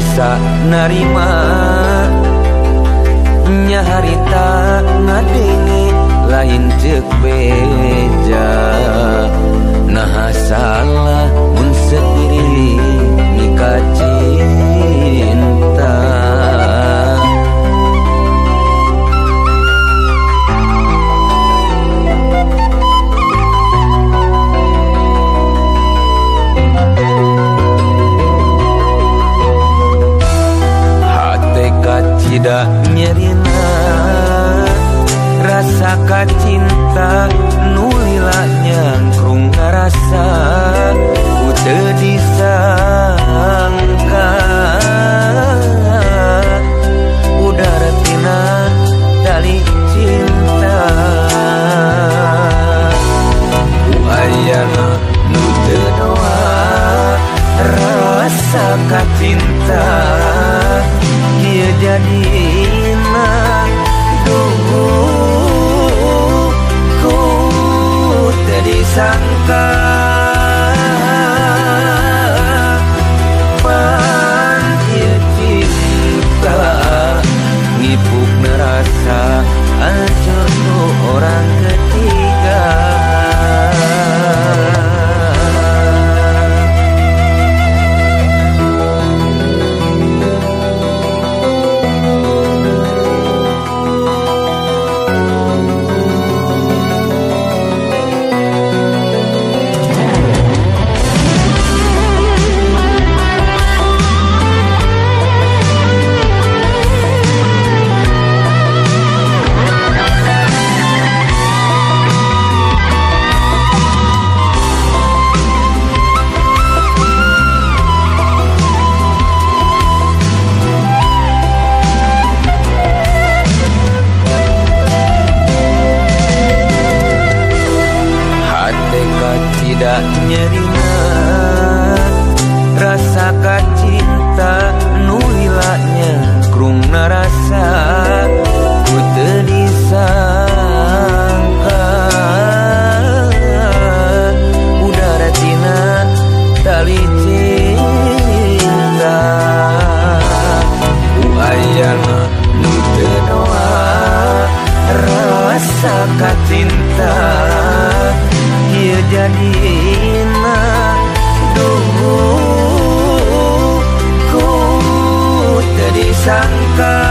bisa narima nya harita ngadenge lain ceuk beja. Nah salah mun sendiri mika cinta. Hate kacida nyerina rasa kacinta nulila nyangkrung ngarasa ku teu disangka udara tina tali cinta. Ku ayana nu teu doa rasa kacinta ieu jadina duh ku teu disangka. Pan ieu cinta ngipuk nerasa hancur ku orang ketiga. Tidak nyerina rasa kacinta nulilanya krung narasa ku teu disangka udara tina tali cinta. Ku ayana nu teu doa rasa kacinta ieu jadina duh ku teu disangka.